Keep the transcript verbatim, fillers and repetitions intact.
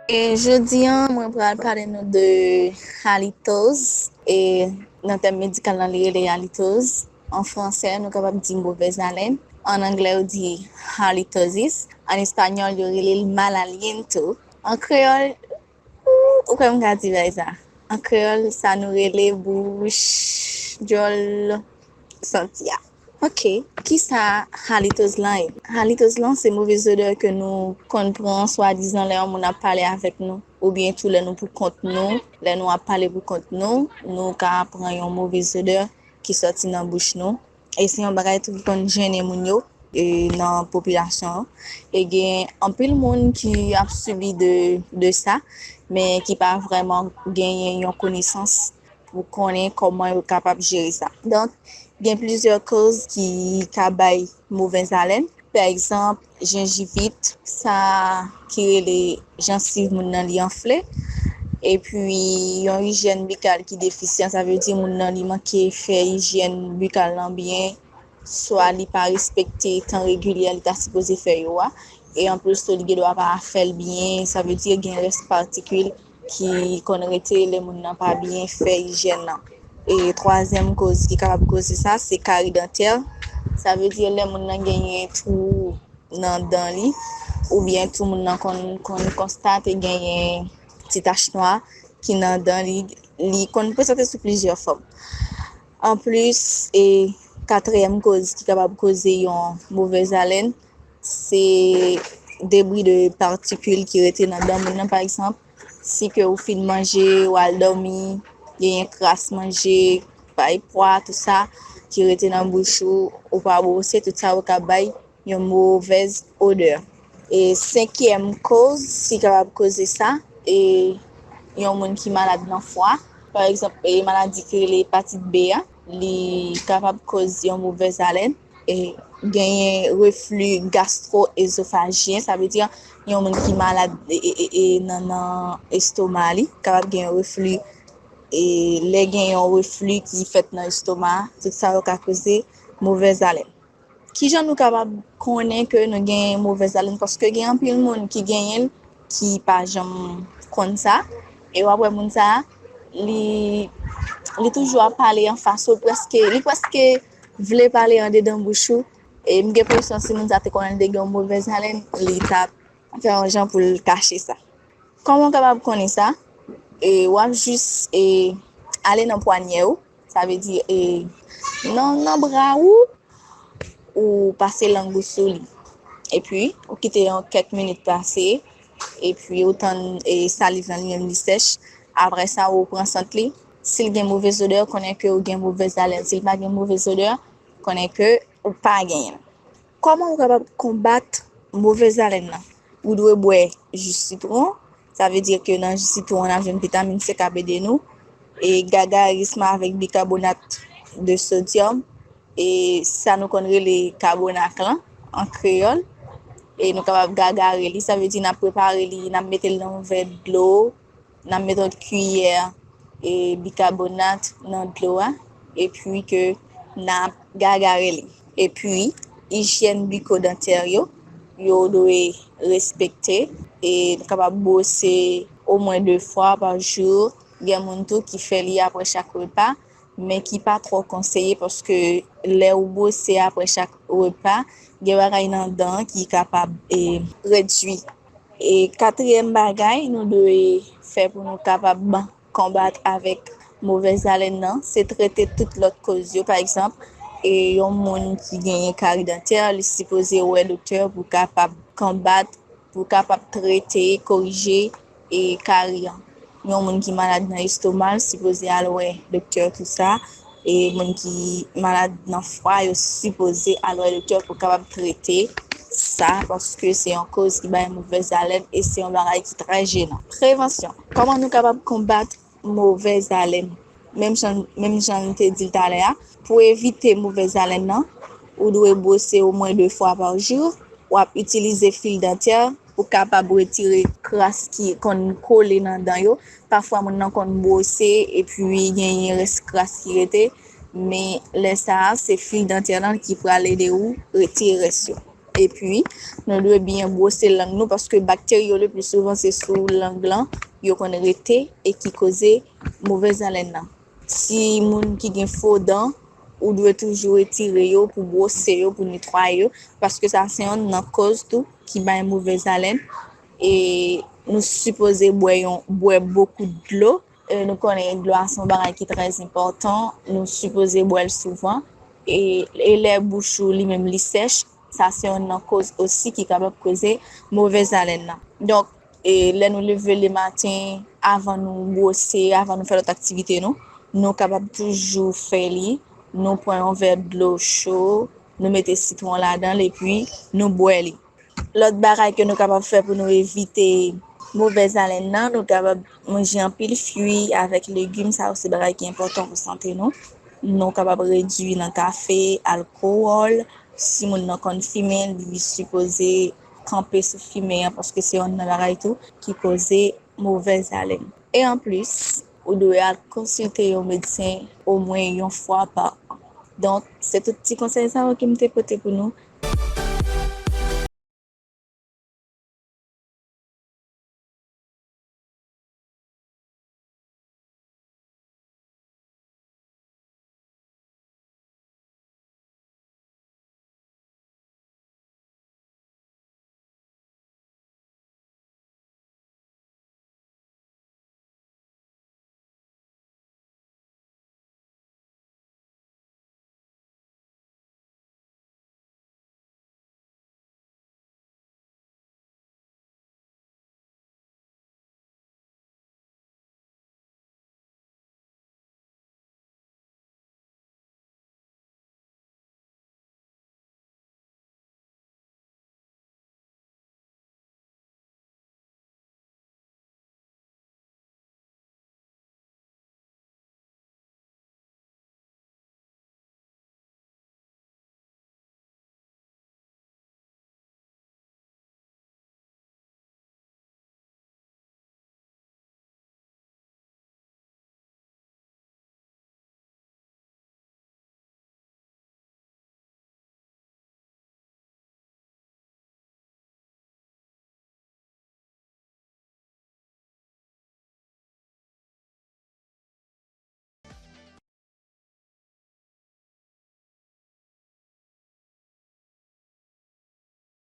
E jodi a, mwen pral pale nou de halitoz. E nan tèm medikal la, li rele halitoz. An fransè, nou kapab di movèz alèn. An anglè, yo di halitosis. An espanyòl, yo rele l mal aliento. An kreyòl, ou, ou kwè m ka di bagay sa? An kreyòl, sa nou rele bouch djòl santi a. Ok, kisa halitoz lan ye? Halitoz lan se movez odè ke nou konn pran swadizan lè yon moun ap pale avèk nou, oubyen tou lè nou pou kont nou, lè nou ap pale pou kont nou, nou ka pran yon movez odè ki sòti nan bouch nou. E se yon bagay tou ki konn jennen moun yo e nan popilasyon an. E gen anpil moun ki ap sibi de, de sa, men ki pa vrèman genyen yon konesans pou konnen kòman yo kapab jere sa. Donk, gen plizyè koz ki ka bay movèz alèn. Pa egzanp, jenjivit, sa ki rele jansiv moun nan li anfle. Epi, yon ijyèn bikal ki defisyan, sa vle di moun nan li manke fè ijyèn bikal lan byen, swa li pa respekte tan regilye li ta sipoze fè yo a. E anplis tou, li gen dwa pa fè l byen, sa vle di gen rès patikil ki konn rete lè moun nan pa byen fè ijyèn nan. E twazyèm koz ki kapab koze sa, se kari dantè. Sa vle di lè moun nan genyen twou nan dan li, oubyen tou moun nan konn, konn konstate genyen ti tach nwa ki nan dan li, li konn prezante sou plizyè fòm. Anplis, e katriyèm koz ki kapab koze yon movèz alèn, se debri de patikil ki rete nan dan moun nan. Pa egzanp, si ke ou fin manje, ou al dòmi, genyen kras manje, bay pwa, tout sa, ki rete nan bouch ou, ou pa bwose, tout sa yo ka bay yon movèz odè. E senkyèm koz ki kapab koze sa, e yon moun ki malad nan fwa, pa egzanp, e maladi ki rele epatit B a, li kapab koz yon movèz alèn. E genyen refli gastro-ezofajyen, sa vle di yon moun ki malad e, e, e, e nan, nan estoma li, kapab gen refli, e lè gen yon refli ki fèt nan estoma, tout sa yo ka koze movèz alèn. Kijan nou kapab konnen ke nou gen movèz alèn? Paske gen anpil moun ki genyen l, ki pa janm konn sa. E w ap wè moun sa a, li, li toujou ap pale anfas ou, prèske, li prèske vle pale andedan bouch ou. E m gen enpresyon si moun sa te konnen l te gen yon movèz alèn, li t ap fè yon jan pou l kache sa. Kòman w kapab konnen sa? E w ap jis, e, ale nan pwanyè ou, sa vle di, e, nan, nan bra ou, ou pase lang ou sou li. Epi, ou kite yon kèk minit pase, epi ou tann, e, saliv lan li menm li sèch. Apre sa, ou pran sant li. Si l gen movèz odè, konnen ke ou gen movèz alèn. Si l pa gen movèz odè, konnen ke ou pa genyen l. Kòman ou kapab konbat movèz alèn nan? Ou dwe bwè ji sitwon. Sa vle di ke nan ji sitwon an, n ap jwenn vitamin C k ap ede nou. E gagarism avèk bikabonat de sodyòm. E sa nou konn rele kabonak lan, an kreyòl. E nou kapab gagare li. Sa vle di n ap prepare li, n ap mete l nan yon vè dlo. N ap mete yon kiyè, e, bikabonat nan dlo a, epi ke n ap gagare li. Epi, ijyèn bikodantè yo, yo dwe respekte, e nou kapab bwose omwen de fwa pa jou. Gen moun tou ki fè li apre chak repa, men ki pa twò konseye, paske lè ou bwose apre chak repa, gen bagay nan dan ki kapab, e, redwi. E katriyèm bagay nou dwe fè pou nou kapab konbat avèk movèz alèn nan, se trete tout lòt koz yo. Pa egzanp, e yon moun ki genyen kari dantè, li sipoze wè doktè pou kapab konbat, pou kapab trete, korije, e kari an. Yon moun ki malad nan estoma l sipoze al wè doktè tou sa. E moun ki malad nan fwa yo sipoze al wè doktè pou kapab trete sa, paske se yon koz ki bay movèz alèn e se yon bagay ki trè jenan. Prevansyon. Kòman nou kapab konbat movèz alèn? Menm jan, menm jan n te di l talè a, pou evite movèz alèn nan, ou dwe bwose omwen de fwa pa jou, w ap itilize fil dantè pou kapab retire kras ki konn kole nan dan yo. Pafwa moun nan konn bwose epi genyen rès kras ki rete, men lè sa a, se fil dantè lan ki pral ede ou retire rès yo. Epi, nou dwe byen bwose lang nou, paske bakteri yo le pli souvan se sou lang lan yo konn rete e ki koze movèz alèn nan. Ti moun ki gen fo dan, ou dwe toujou retire yo pou bwose yo, pou netwaye yo, paske sa se yon nan koz tou ki bay movèz alèn. E nou sipoze bwè yon bwè bokou dlo. E nou konnen dlo a se yon bagay ki trè enpòtan, nou sipoze bwè l souvan. E, e lè bouch ou li menm li sèch, sa se yon nan koz osi ki kapab koze movèz alèn nan. Donk, e lè nou leve le maten, avan nou bwose, avan nou fè lòt aktivite nou, nou kapab toujou fè li. Nou pran yon vè dlo cho, nou mete sitwon ladan l epi nou bwè li. Lòt bagay ke nou kapab fè pou nou evite movèz alèn nan, nou kapab manje anpil fwi avèk legim, sa yo se bagay ki enpòtan pou sante nou. Nou kapab redui nan kafe, alkowòl. Si moun nan konn fimen, li sipoze kanpe sou fimen an, paske se yon nan bagay tou ki koze movèz alèn. E anplis, ou dwe al konsilte yon medsen omwen yon fwa pa an. Donk, se tout ti konsèy sa yo ke m te pote pou nou.